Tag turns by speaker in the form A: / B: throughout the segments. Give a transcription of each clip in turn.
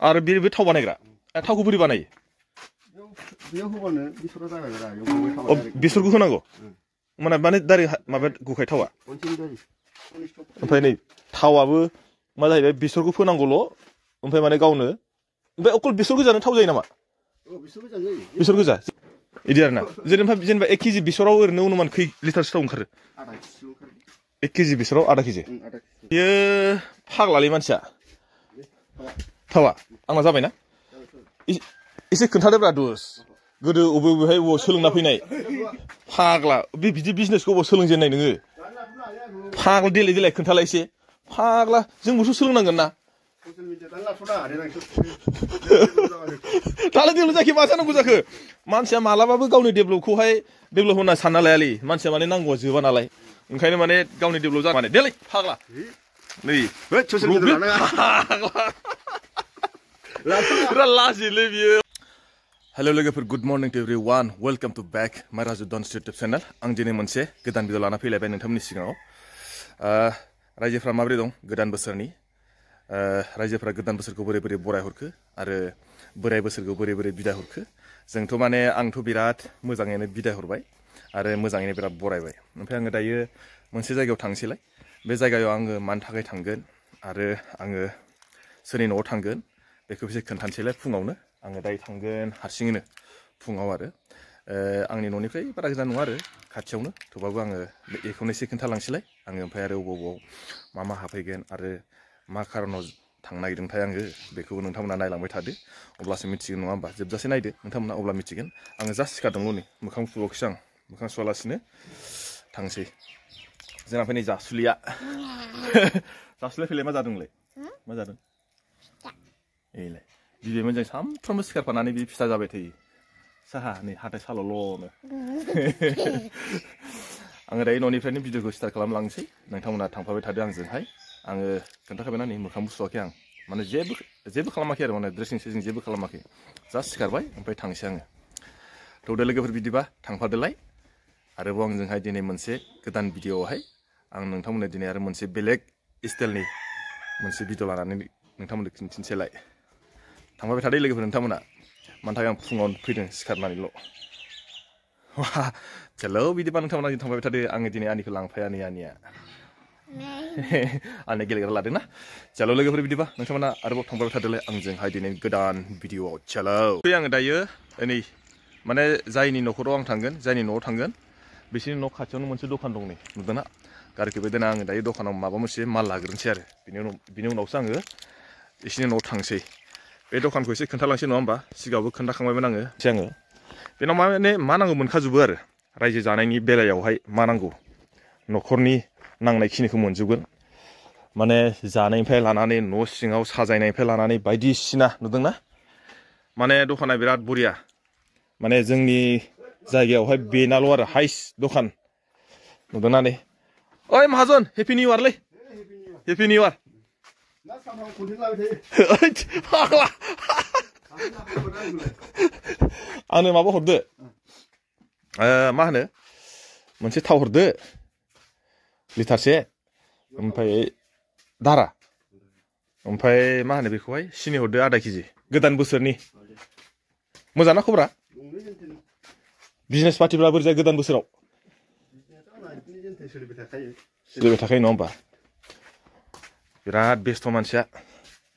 A: आरो बे थाव बानायग्रा थावखौ बोरै बानायो
B: बेयाव होबानो बेसरा जागोन
A: बेसरखौ होनांगौ माने डाइरेक्ट माबा गुखाय थावा ओमफ्राय नै थावाबो मा जाहैबाय बेसरखौ फोनांगौल' ओमफ्राय माने गावनो ओमफ्राय अकल बेसर गोजानो थाव जायो नामा बेसर गोजा इदि आरोना जेनेबा 1 केजि बेसराव ओरैनो अनुमान खै लिटारसो थाव ओंखारो 1 केजि बेसराव आधा केजि बेयो फाग्लालै मानसिया थावा आंना जाबायना एसे खोन्थादोब्रा दुस गोदो अबेहाय सोलोंना फैनाय फाग्ला बे बिदि बिजनेसखौ अबाव सोलोंजेननाय नोङो फाग्ला देलाय खोन्थालाय एसे फाग्ला जोंबोथ' सोलोंनांगोन ना दालाय डेभेलप जाखि मा जानांगौ जाखो मानसिया मालाबाबो गावनि डेभेलपखौहाय डेभेलप होना सानना लायालै मानसिया माने नांगौआ जोबा नालाय ओंखायनो माने गावनि डेभेलप जानानै देलाय फाग्ला नै लाजिलै बियो हेलो लोगोफोर good morning to everyone welcome to back my Raju Don इउट्यूब channel आं दिनै मोनसे गोदान भिडिअ लाना फैलायबाय नोंथांमोननि सिगाङाव रायजोफ्रा माबोरै दं गोदान बोसोरनि रायजोफ्रा गोदान बोसोरखौ बोरै बोरै बराय हरखो आरो बोराय बोसोरखौ बोरै बोरै बिदाय हरखो जोंथ' माने आंथ' बिराद मोजाङैनो बिदाय हरबाय आरो मोजाङैनो बिराद बरायबाय ओमफ्राय आङो दायो मोनसे जायगायाव थांसैलाय बे जायगायाव आङो मानि थाखाय थांगोन आरो आङो सोरनि न'आव थांगोन बेखौ एसे खोन्थानोसैलाय फुङावनो आङो दायो थांगोन हारसिङैनो फुङाव आरो आंनि न'निफ्राय बारा गोजान नङा आरो खाथियावनो थेवबाबो आङो बेखौनो एसे खोन्थालांसैलाय आङो ओमफ्राय आरो बबाव मा हाफैगोन आरो मा खारनाव थांनो नागिरदोंथाय आङो बेखौबो नोंथांमोना नायलांबाय थादो अब्लासो मिथिगोन नङा होमबा जोबजासे नायदो नोंथांमोना अब्ला मिथिगोन आङो जास्ट सिखारदोंल' नै मोखां सुवाखैसो आं मोखां सुवालासिनो थांसै जोंना फैनाय जासुलिया जासुलिया फैलाय मा जादोंलै मा जादों एलाय बिबैमोनजों सानफ्रोमबो सिखारफानानै बे फिथा जाबाय थायो साहा नै हाथाय साल'ल'नो आङो दायो न'निफ्रायनो भिडिअखौ स्टार्ट खालामलांसै नोंथांमोना थांफाबाय थादो आंजोंहाय आङो खोन्थाखाबायना नै मोखांबो सुवाखै आं माने जेबो खालामाखै आरो माने ड्रेसिं सेसिं जेबो खालामाखै जास्ट सिखारबाय ओमफ्राय थांसै आङो थौदो लोगोफोर बिदिबा थांफादोलाय आरोबाव आंजोंहाय दिनै मोनसे गोदान भिडिअआवहाय आं नोंथांमोननो दिनै आरो मोनसे बेलेग स्टाइलनि मोनसे भिडिअ लानानै नोंथांमोननो खिन्थिनोसैलाय थांफाबाय थादो लोगोफोर नोंथांमोना मानि थाखाय आं फुङावनो फैदों सिखारनानैल' हेलौ बिदिबा नोंथांमोना थांफाबाय थादो आङो दिनै आनिखौ लांफाया नै आनिया आंनि गेलेग्रा लादोंना चलो लोगोफोर बिदिबा नोंथांमोना आरोबाव थांफाबाय थादोलाय आंजोंहाय दिनै गोदान भिडिअआव चलो आङो दायो नै माने जायनि न'खराव आं थांगोन जायनि न'आव थांगोन बिसोरनि न' खाथियावनो मोनसे दखान दं नै नुदोंना गारिखौबो दोना आङो दायो दखानाव माबा मोनसे माल लाग्रोनोसै आरो बिनि उनावसो आङो बिसोरनि न'आव थांसै बे दखानखौ एसे खोन्थालांसै नङा होमबा सिगाङावबो खोन्थाखांबायमोन आङो बेनाव माने मा नांगौ मोनखाजोबो आरो रायजो जानायनि बेलायावहाय मा नांगौ न'खरनि नांनायखिनिखौ मोनजोबगोन माने जानायनिफ्राय लानानै न' सिङाव साजायनायनिफ्राय लानानै बायदिसिना नुदोंना माने दखाना बिराद बरिया माने जोंनि जायगायावहाय बेनाल' आरो हाइस दखान नुदोंना नै ओइ माहाजन हेपि निउ इयारलै हेपि निउ इयार आंनो माबा हरदो मा होनो मोनसे थाव हरदो लिटारसे ओमफ्राय दारा ओमफ्राय मा होनो बेखौहाय सिनि हरदो आधा केजि गोदान बोसोरनि मोजां ना खबरा बिजनेस पार्टिफ्रा बोरै जायो गोदान बोसोराव सोलिबाय थाखायो नङा होमबा बिराद बेस्थ' मानसिया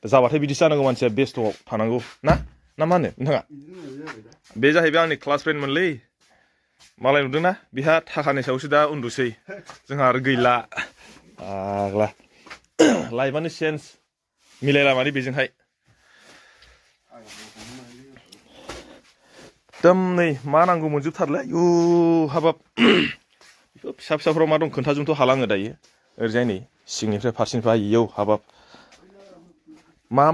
A: जाबाथाय बिदिसो जानांगौ मानसिया बेस्थ'आव थानांगौ ना मा होनो नोंथाङा बे जाहैबाय आंनि क्लास फ्रेन्ड मोनलै मालाय नुदोंना बिहा थाखानि सायावसो दा उन्दुसै जोंहा आरो गैला आग्ला लाइफआनो चेन्ज मिलायला माने बेजोंहाय एकदम नै मा नांगौ मोनजोबथारलै आयु हाबाब बेखौ फिसा फिसाफ्राव मा दं खोन्थाजोंथ' हालाङो दायो ओरैजाय नै सिंनिफ्राय फारसेनिफ्राय इयौ हाबाब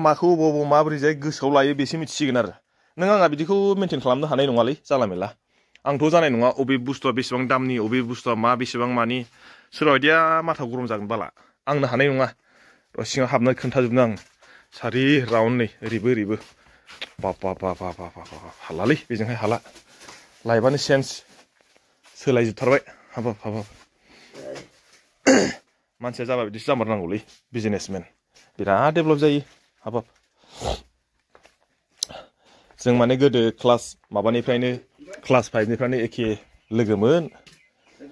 A: माखौ बबाव माबोरै जाय गोसोआव लायो बेसो मिथिसिगोन आरो नों आंहा बिदिखौ मेनटेन खालामनो हानाय नङालै जाला मेला आंथ' जानाय नङा अबे बुस्थुआ बेसेबां दामनि अबे बुस्थुआ मा बेसेबां मानि सोरबा बायदिया माथा गरम जागोन बाला आंनो हानाय नङा सिङाव हाबनानै खोन्थाजोबनो आं सारि राउन्ड नै ओरैबो बाब हालालै बेजोंहाय हाला लाइफआनो चेन्ज सोलायजोबथारबाय हाबाब मानसिया जाबा बिदिसो जामारनांगौलै बिजनेसमेन बिराद डेभेलप जायो हाबाब जों माने गोदो क्लास माबानिफ्रायनो क्लास 5 निफ्रायनो एखे लोगोमोन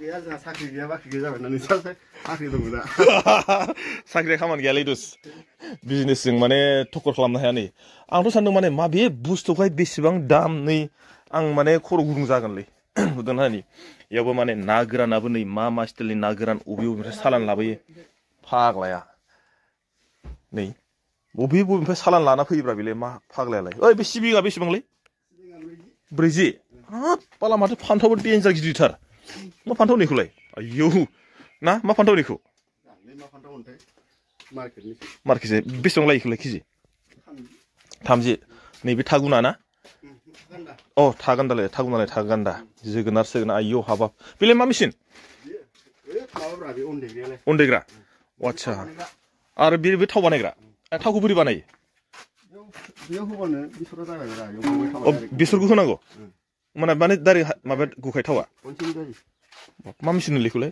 B: गैया जोंहा साख्रि गैया बाख्रि गैया जाबाय ना नोंस्रासो साख्रि दङ दा
A: साख्रि खामानि गैयालै दुस बिजनेसजों माने थक्कर खालामनो हाया नै आंथ' सानदों माने माबे बुस्थुखाय बेसेबां दाम नै आं माने खर' गुदुं जागोनलै नुदोंना नै इयावबो माने ना गोरानाबो नै मा स्टाइलनि ना गोरान बबेनिफ्राय सालान लाबोयो फाग्लाया नै बबेनिफ्राय सालान लाना फैयोब्रा बेलाय मा फाग्लायालाय ओइ बे सिबिङा बेसेबांलै 40 हाब बाला माथो फान्थावबो देन्जार गिदिरथार मा फान्थावनिखौलाय आयौ ना मा फान्थावनिखौ मार्केटसे बेसेबां लायो इखौलाय केजि 30 नैबे थागुना ना अ थागान्दालाय थागान्दा जोगोनार आयौ हाबाब बेलाय मा मेसिन अनदेग्रा आच्छा आरो बे थाव बानायग्रा थावखौ बोरै बानायो बेसरखौ होनांगौ माने डाइरेक्ट माबा गुखाय थावा मा मेसिन नोंलाय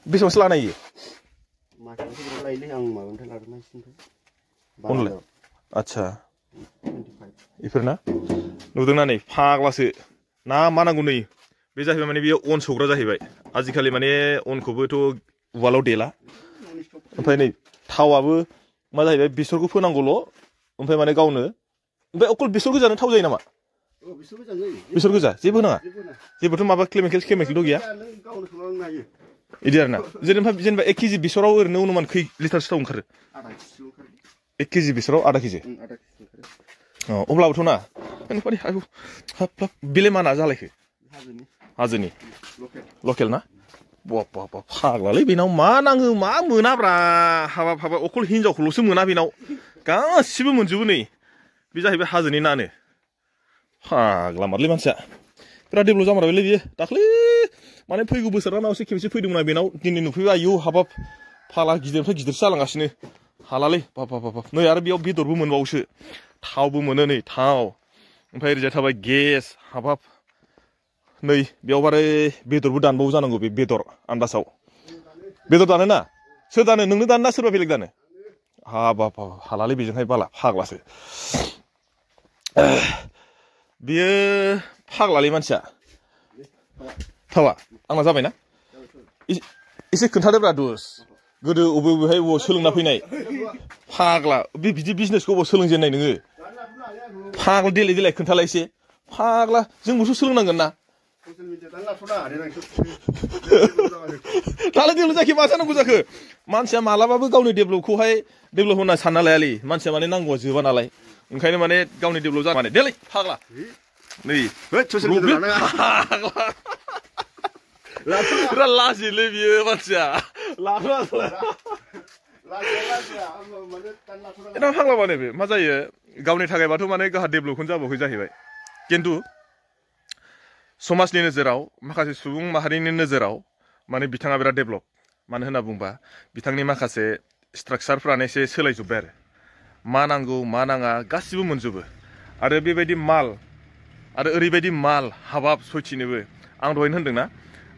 A: बेसेबांसो लानाय इयो आच्छा इफोरना नुदोंना नै फाग्लासो ना मा नांगौ नै बे जाहैबाय माने बेयो अन सौग्रा जाहैबाय आजिखालि माने अनखौबोथ' उवालाव देला ओमफ्राय नै थावाबो मा जाहैबाय बेसरखौ फोनांगौल' ओमफ्राय माने गावनो ओमफ्राय अकल बेसर गोजानो थाव जायो नामा बेसर गोजा जेबो होनाङा जेबोथ' माबा केमिकेल गैया इदि आरोना जेनेबा 1 केजि बेसराव ओरैनो अनुमान खै लिटारसो थाव ओंखारो 1 केजि बेसराव आधा केजि अब्लाबोथ' ना बेलाय मा ना जालायखो हाजोनि लकेल ना बाब फाग्लालै बेनाव मा नाङो मा मोनाब्रा हाबाब अकल हिनजावखौल'सो मोना बेनाव गासिबो मोनजोबो नै बे जाहैबाय हाजोनि नानो फाग्ला मारलै मानसिया बिराद डेभेलप जामारबायलै बियो दाख्लै माने फैगौ बोसोराव मावसे खेबसे फैदोंमोन आं बेनाव दिनै नुफैबाय आयौ हाबाब फाला गिदिरनिफ्राय गिदिरसो जालांगासिनो हालालै बाब नै आरो बेयाव बेदरबो मोनबावोसो थावबो मोनो नै थाव ओमफ्राय ओरैजाय थाबाय गेस हाबाब नै बेयाव आरो बेदरबो दानबावो जानांगौ बे बेदर आन्दासाव बेदर दानो ना सोर दानो नोंनो दानो ना सोरबा बेलेग दानो हाबाब हालालै बेजोंहाय बाला फाग्लासो बियो फाग्लालै मानसिया थावा आंना जाबायना एसे खोन्थादोब्रा दुस गोदो अबेहाय सोलोंना फैनाय फाग्ला बे बिदि बिजनेसखौ अबाव सोलोंजेननाय नोङो फाग्ला देलाय खोन्थालाय एसे फाग्ला जोंबोथ' सोलोंनांगोन ना दालाय डेभेलप जाखि मा जानांगौ जाखो मानसिया मालाबाबो गावनि डेभेलपखौहाय डेभेलप होनना सानना लायालै मानसिया माने नांगौआ जोबा नालाय ओंखायनो माने गावनि डेभेलप जा माने देलाय फाग्ला नै बिराद लाजिलै बियो मानसिया फाग्ला माने बे मा जायो गावनि थाखायबाथ' माने गाहा डेभेलपखौनो जाबावखै जाहैबाय खिन्थु समाजनि नोजोराव माखासे सुबुं माहारिनि नोजोराव माने बिथाङा बिराद डेभेलप मानो होनना बुंबा बिथांनि माखासे स्ट्राक्चारफ्रानो एसे सोलायजोब्बाय आरो मा नांगौ मा नाङा गासिबो मोनजोबो आरो बेबायदि माल आरो ओरैबायदि माल हाबाब सयथिनोबो आं दहायनो होनदोंना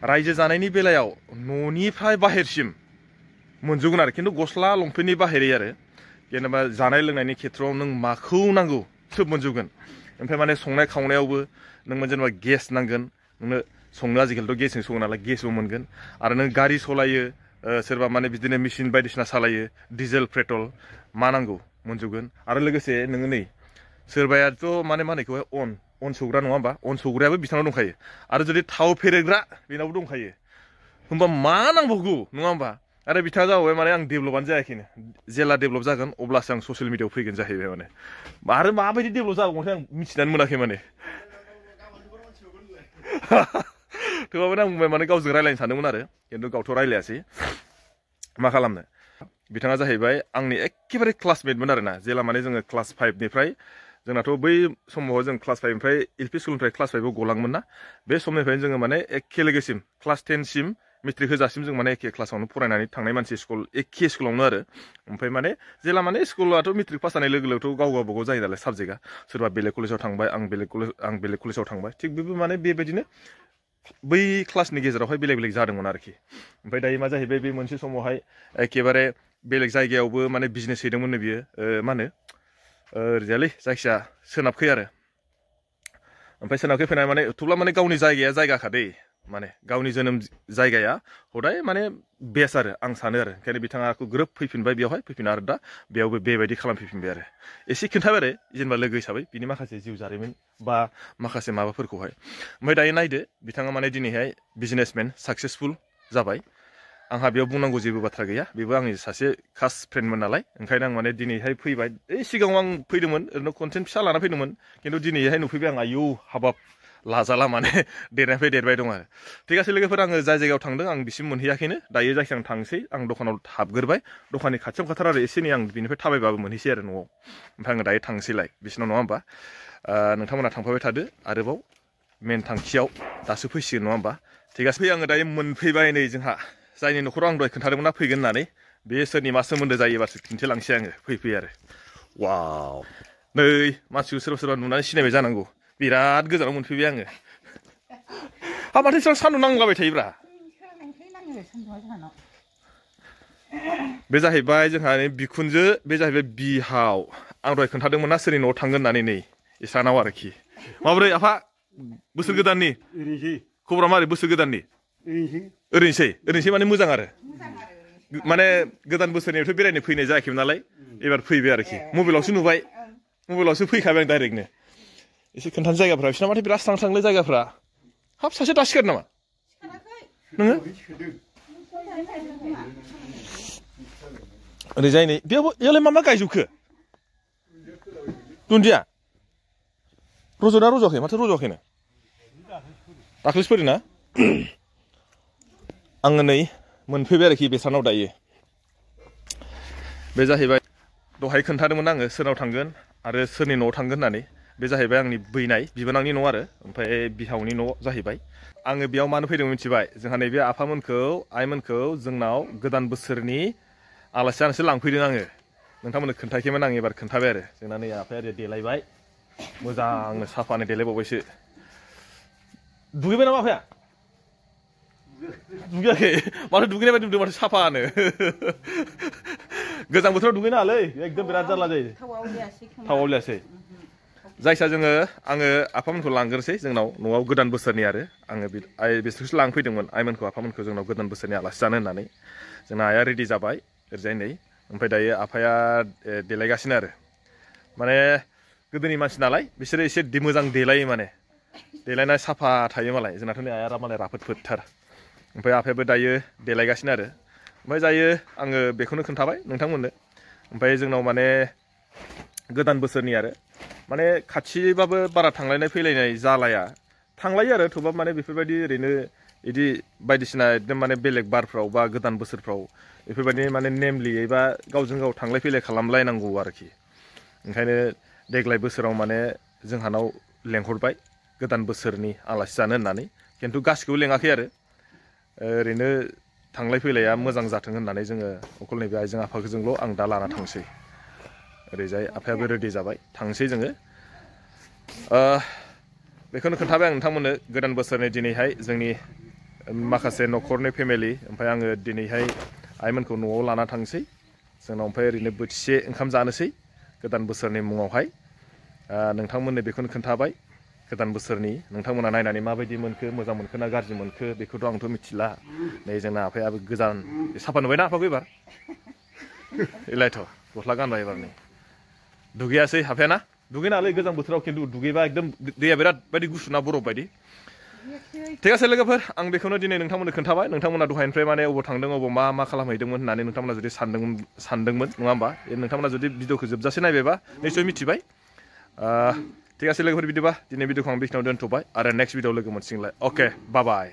A: रायजो जानायनि बेलायाव न'निफ्राय बाहेरसिम मोनजोबगोन आरो खिन्थु गस्ला लंपेन्टनि बाहेरै आरो जेनेबा जानाय लोंनायनि खेथ्रआव नों माखौ नांगौ सोब मोनजोबगोन ओमफ्राय माने संनाय खावनायावबो नों जेनेबा गेस नांगोन नोंनो संनो आजिखालिथ' गेसजों सङो नालाय गेसबो मोनगोन आरो नों गारि सालायो सोरबा माने बिदिनो मेसिन बायदिसिना सालायो डिजेल पेट्रल मा नांगौ मोनजोबगोन आरो लोगोसे नोङो नै सोरबायाथ' माने मा होनोखौहाय अन सौग्रा नङा होमबा अन सौग्रायाबो बिथांनाव दंखायो आरो जुदि थाव फेरेग्रा बेनावबो दंखायो होमबा मा नांबावगौ नङा होमबा आरो बिथाङा जाबाय माने आं डेभेलपआनो जायाखैनो जेला डेभेलप जागोन अब्लासो आं ससियेल मिडियाआव फैगोन जाहैबाय माने आरो माबायदि डेभेलप जाबावगोनथाय आं मिथिनानै मोनाखै माने थेवबाबो आं बुंबाय माने गावजों रायज्लायनो सानदोंमोन आरो खिन्थु गावथ' रायज्लायासै मा खालामनो बिथाङा जाहैबाय आंनि एखेबारे क्लासमेटमोन आरोना जेला माने जोङो क्लास 5 निफ्राय जोंनाथ' बै समाव जों क्लास 5 निफ्राय एलपि स्कुलनिफ्राय क्लास 5 आव गलाङोमोन ना बे समनिफ्रायनो जोङो माने एखे लोगोसिम क्लास 10 सिम मेट्रिक होजासिम जों माने एखे क्लासावनो फरायनानै थांनाय मानसि स्कुल एखे स्कुलावनो आरो ओमफ्राय माने जेला माने स्कुलाथ' मेट्रिक पास जानाय लोगो लोगोथ' गाव गावबागाव जायो नालाय साबजेक्टआ सोरबा बेलेग कलेजाव थांबाय आं बेलेग कलेजाव थांबाय थिग बेबो माने बेबायदिनो बै क्लासनि गेजेरावहाय बेलेग बेलेग जादोंमोन आरोखि ओमफ्राय दायो मा जाहैबाय बे मोनसे समावहाय एखेबारे बेलेग जायगायावबो माने बिजनेस हैदोंमोननो बियो मा होनो ओरैजायलै जायखिया सोनाबखै आरो ओमफ्राय सोनाबखै फैनानै माने थुब्ला माने गावनि जायगाया जायगाखा दै माने गावनि जोनोम जायगाया हदाय माने बेस्ट आरो आं सानो आरो ओंखायनो बिथाङा आंखौ ग्रोब फैफिनबाय बेयावहाय फैफिना आरो दा बेयावबो बेबायदि खालामफैफिनबाय आरो एसे खिन्थाबाय आरो जेनेबा लोगो हिसाबै बिनि माखासे जिउ जारिमिन बा माखासे माबाफोरखौहाय ओमफ्राय दायो नायदो बिथाङा माने दिनैहाय बिजनेसमेन साक्सेसफुल जाबाय आंहा बेयाव बुंनांगौ जेबो बाथ्रा गैया बेबो आंनि सासे खास फ्रेन्डमोन नालाय ओंखायनो आं माने दिनैहाय फैबाय सिगाङाव आं फैदोंमोन ओरैनो कन्टेन्ट फिसा लाना फैदोंमोन खिन्थु दिनैहाय नुफैबाय आं आयौ हाबाब लाजाला माने देरनायनिफ्राय देरबाय दं आरो थिग आसे लोगोफोर आङो जाय जायगायाव थांदों आं बिसिम मोनहैयाखैनो दायो जायखिजाया आं थांसै आं दखानाव हाबग्रोबाय दखाननि खाथियाव खाथार आरो एसे नै आं बिनिफ्राय थाबायबाबो मोनहैसै आरो न'आव ओमफ्राय आङो दायो थांसैलाय बिसिनाव नङा होमबा नोंथांमोना थांफाबाय थादो आरोबाव मेन थांखियाव दासो फैसिगोन नङा होमबा थिगासे फै आङो दायो मोनफैबाय नै जोंहा जायनि न'खराव आं दहाय खोन्थादोंमोन ना फैगोन होननानै बे सोरनि मा सोमोन्दो जायोबासो खिन्थालांसै आङो फै आरो वाव नै मानसिखौ सोरबा सोरबा नुनानै सिनायबाय जानांगौ बिराद गोजानाव मोनफैबाय आङो हा माथो एसेबां सान्दुं नांलाबाय थायोब्रा बे जाहैबाय जोंहा बिखुनजो बे जाहैबाय बिहाव आं दहाय खोन्थादोंमोन ना सोरनि न'आव थांगोन होननानै नै इसानाव आरोखि माबोरै आफा बोसोर गोदाननि खबरा मारै बोसोर गोदाननि ओरैनोसै माने मोजां आरो माने गोदान बोसोरनिथ' बेरायनो फैनाय जायाखैमोन नालाय एबार फैबाय आरोखि मबाइलावसो नुबाय मबाइलावसो फैखाबाय आं डाइरेक्टनो एसे खोन्थानो जायगाफ्रा बिसिना माथो बिराद स्रां स्रांलै जायगाफ्रा हाब सासे दासिगार नामा नोङो ओरैजाय नै बेयावलाय मा गायजोबखो दुन्दिया रज'ना रज'वाखै माथो रज'वाखैनो दाख्लैसो फैदों ना आङो नै मोनफैबाय आरोखि बेसानाव दायो बे जाहैबाय दहाय खोन्थादोंमोन आङो सोरनाव थांगोन आरो सोरनि न'आव थांगोन होननानै बे जाहैबाय आंनि बैनाय बिबोनांनि न' आरो ओमफ्राय बिहावनि न' जाहैबाय आङो बेयाव मानो फैदों मिथिबाय जोंहा नैबे आफामोनखौ आइमोनखौ जोंनाव गोदान बोसोरनि आलासि जानोसो लांफैदों आङो नोंथांमोननो खोन्थायाखैमोन आं एबार खोन्थाबाय आरो जोंना नै आफाया ओरै देलायबाय मोजांनो साफानो देलायबावबायसो दुगैबाय नामा आफाया दुगैयाखै माथो दुगैनाय बायदि नुदों माथो साफानो गोजां बोथोराव दुगैनाङालै एकदम बिराद जारला जायो थावआव लियासै जायखिया आङो आफामोनखौ लांग्रोसै जोंनाव न'आव गोदान बोसोरनि आरो आङो बिसोरखौसो लांफैदोंमोन आइमोनखौ आफामोनखौ जोंनाव गोदान बोसोरनि आलासि जानो होननानै जोंना आइया रेडि जाबाय ओरैजाय नै ओमफ्राय दायो आफाया देलायगासिनो आरो माने गोदोनि मानसि नालाय बिसोरो एसे मोजां देलायो माने देलायनाय साफा थायो मालाय जोंनाथ' नै आइया मालाय राफोदफोरथार ओमफ्राय आफायाबो दायो देलायगासिनो आरो ओमफ्राय जायो आङो बेखौनो खोन्थाबाय नोंथांमोननो ओमफ्राय जोंनाव माने गोदान बोसोरनि आरो माने खाथिबाबो बारा थांलायनाय फैलायनाय जालाया थांलायो आरो थेवबाबो माने बेफोरबायदि ओरैनो इदि बायदिसिना एकदम माने बेलेग बारफ्राव बा गोदान बोसोरफ्राव बेफोरबायदि माने नेमलियै बा गावजों गाव थांलाय फैलाय खालामलायनांगौ आरोखि ओंखायनो देग्लाय बोसोराव माने जोंहानाव लेंहरबाय गोदान बोसोरनि आलासि जानो होननानै खिन्थु गासिखौबो लेङाखै आरो ओरैनो थांलाय फैलाया मोजां जाथों होननानै जोङो अकल नैबे आइजों आफाजोंल' आं दा लाना थांसै ओरैजाय आफायाबो रेडि जाबाय थांसै जोङो बेखौनो खोन्थाबाय आं नोंथांमोननो गोदान बोसोरनि दिनैहाय जोंनि माखासे न'खरनि फेमिलि ओमफ्राय आङो दिनैहाय आइमोनखौ न'आव लाना थांसै जोंनाव ओमफ्राय ओरैनो बोथिसे ओंखाम जानोसै गोदान बोसोरनि मुङावहाय नोंथांमोननो बेखौनो खोन्थाबाय गोदान बोसोरनि नोंथांमोना नायनानै माबायदि मोनखो मोजां मोनखो ना गाज्रि मोनखो बेखौथ' आंथ' मिथिला नै जोंना आफायाबो गोजान साफा नुबायना आफाखौ एबार एलायथ' गस्ला गानबाय एबार नै दुगैयासै आफाया ना दुगैनाङालै गोजां बोथोराव खिन्थु दुगैबा एकदम दैया बिराद बायदि गुसु ना बरफ बायदि ঠিক আছে लोगोफोर आं बेखौनो दिनै नोंथांमोननो खोन्थाबाय नोंथांमोना दहायनिफ्राय माने अबाव थांदों अबाव मा खालामहैदोंमोन होननानै नोंथांमोना जुदि सानदोंमोन नङा होमबा नोंथांमोना जुदि भिडिअखौ जोबजासे नायबायबा निश्चय मिथिबाय ঠিক আছে लोगोफोर बिदिबा दिनै भिडिअखौ आं बेखिनियाव दोनथ'बाय आरो नेक्स्ट भिडिअ लोगो मोनसिगोनलाय अके बाय बाय